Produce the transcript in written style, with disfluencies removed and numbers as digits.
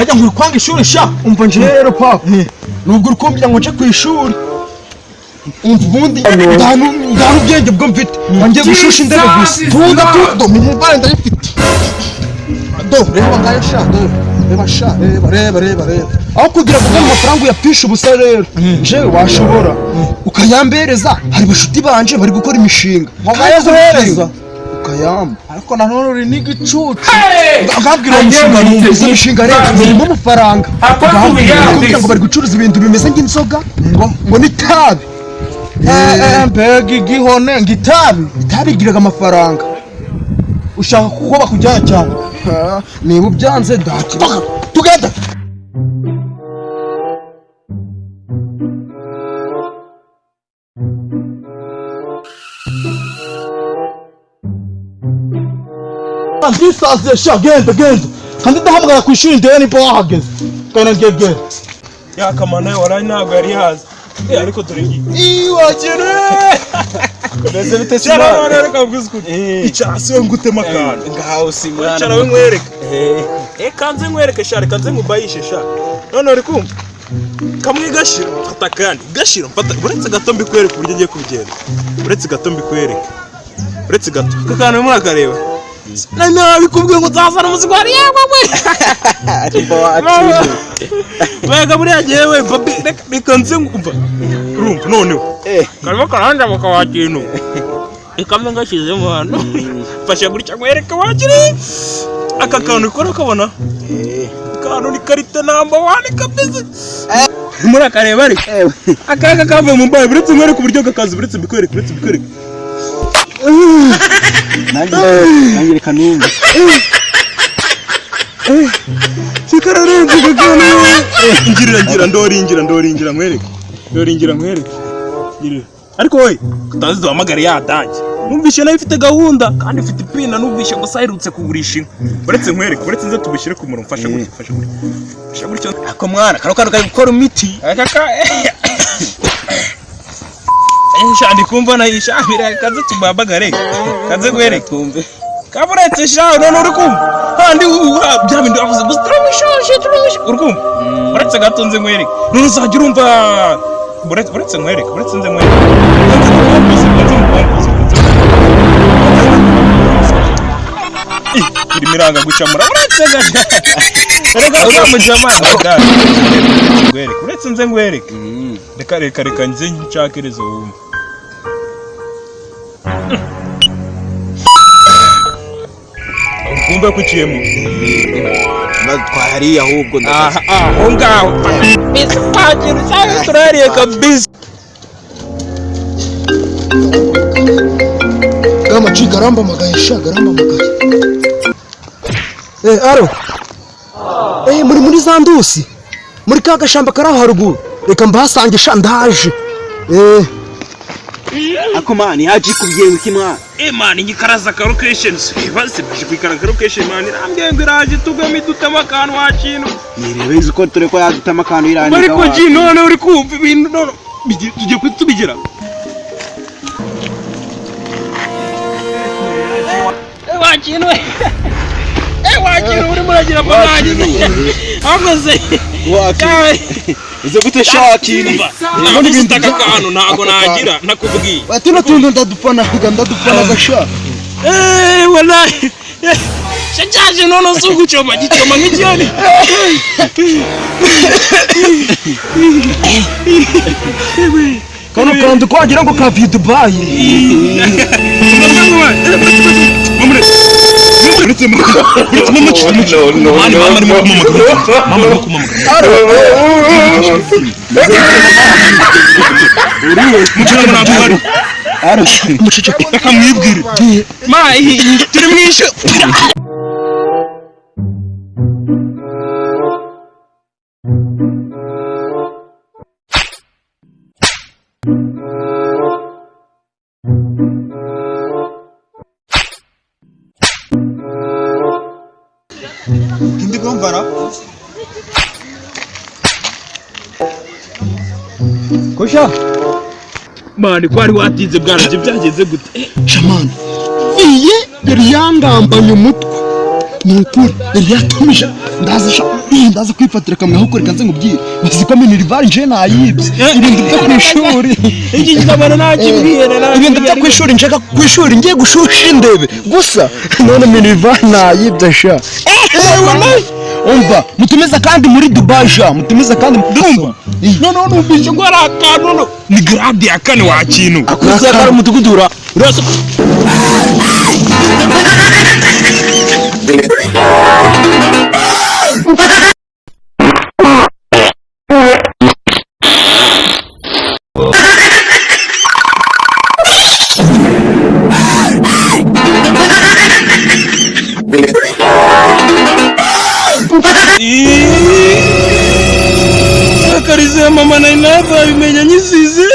Hajya ngo kwanga ishuri sha. Umva nje rero papa, nubwo uri kumbwira ngo nce ku ishuri, umva ubundi nta n'ubwenge bwo mfite, ngiye gushusha indebe gusa. Tuda tudo mumubare ndayifite. Do reba ngayo sha, do reba sha, reba reba reba reba. Aho kugira ngo ubone amafaranga uyapfishe ubusa rero, njewe washobora ukayambereza. Hari bashuti banje bari gukora imishinga. Nkayaguhereza? Ukayamba. Ariko nanone uri n'igicucu. Ngabwira uwo mushinga, numva imishinga rero irimo amafaranga. Ngabwira ngo bari gucuruza ibintu bimeze nk'inzoga ngo n'itabi. Mbega igihone ngo itabi! Itabi rigiraga amafaranga. Ushaka kuko bakujyana cyane? Niba ubyanze ntakibazo. Tugenda. Ndisaziye sha, genda genda, kandi ndahamagara ku ishuri ndebe niba wahageze. Genda genda. Yakamana waraye ntabwo yari yaza. Ariko dore ngiye. Iwakintu. Mbese bite se? None reka mvuze ukuri. Icara siwe ngutema akantu. Ngaho si mwana. Icara we nkwereke. Kanze nkwereke sha, reka nze nkubayishe sha. None uri kumva? Kamwe gashira mfata kandi gashira mfata. Uretse gato mbikwereke uburyo ngiye kubigenza. Uretse gato mbikwereke. Uretse gato. Aka kantu murakareba. Nari nabikubwiye ngo nzazana umuzigo hariya we. Mbega buriya jyewe babi reka nze ngumva. Urumva noneho. Karimo karanjabuka wa kintu. Reka mbe ngashyizemo hano. Mfasha gutya nkwereke wakiri. Aka kantu ukora ukabona. Akantu ni karite namba wani kabisa. Murakareba ariko. Aka kavuye mu mbaye, uretse nkwereke uburyo gakazi, uretse mbikwereke, uretse mbikwereke. Nanjye reka numve. Kikararenze kakana. Ngirira ngira ndoringira ndoringira nkwereke. Ndoringira nkwereke. Ngirira. Ariko wowe utazi duhamagare ya dage. Numvishe nayo ifite gahunda kandi ifite ipina, numvishe ngo saherutse kugurisha inka. Uretse nkwereke, uretse nze tubishyire ku murongo, mfasha gutya, mfasha gutya. Mfasha gutya. Ako mwana kano kantu kari gukora imiti. Aka ka sha ndi kumva nayishamira, kaze tubabagare. Kaze nkwereke. Tumve. Kaburetse sha, none uri kumva? Handi bya bindi wavuze gusa turamushoshe turamushoshe. Uri kumva? Uretse gato nze nkwereke. None uzajya urumva. Uretse nkwereke, uretse nze nkwereke. Nze mukompoze, nze mukompoze. Irimo iranga gucamura. Uretse gato. Reka uramujama madame. Nkwereke, uretse nze nkwereke. Reka reka reka nze nshakirize wumve. Kumva ko uciyemo. Twahariye ahubwo. Aha, aho ngaho. Kabisa wagira usanga turariye kabisa. Gamaci garambamagaye sha, garambamagaye. Aro. Muri za ndusi. Muri ka gashamba kari aho haruguru. Reka mbahasange sha, ndaje. Ako mani yaje ikubwiye wiki mwana. Man, igikaraza ka location. Basi baje kwikaraza location man. Irambwiye ngo iraje tugame dutema akantu wa kintu. Nirebe izi ko ture ko yadutama akantu irangiza. Ariko ji none uri kumva ibintu none tugiye kutubigira. Wa kintu. Wa kintu uri muragira muragize. Akoze. Uze gute sha kintu. Ntabwo ufite aka kantu ntabwo nagira nakubwiye. Tuno tuntu ndadupfanaga ndadupfanaga sha. Wallahi. Shajaje none usuguchoma gichoma nk'ikiyoni. Kano kantu ko wagira ngo kavuye Dubai. Muceceke. Reka mwibwire. Ma, turi mwishe. Ndi kumvara. Kosha. Mani ko wari watinze bwaranje byageze gute? Shamani. Iyi yari yangambanye umutwe. Ni ukuri yari yatumije, ndaza sha, ndaza kwifatira kamwe aho kureka nze nkubwire. Bazi ko minerval nje nayibye ibintu byo ku ishuri. Iki kitabana nakibwiye. Ibintu byo ku ishuri, nshaka ku ishuri ngiye gushusha indebe gusa, none minerval nayibye sha. Umva, mutumiza kandi muri Dubai sha, mutumiza kandi. Umva, Noneho numvise ngo hari akantu no ni grade ya kane wa kintu. Akuze kari umudugudu ura. Urasa. Akarize ya mama nari nabimenya nyisize.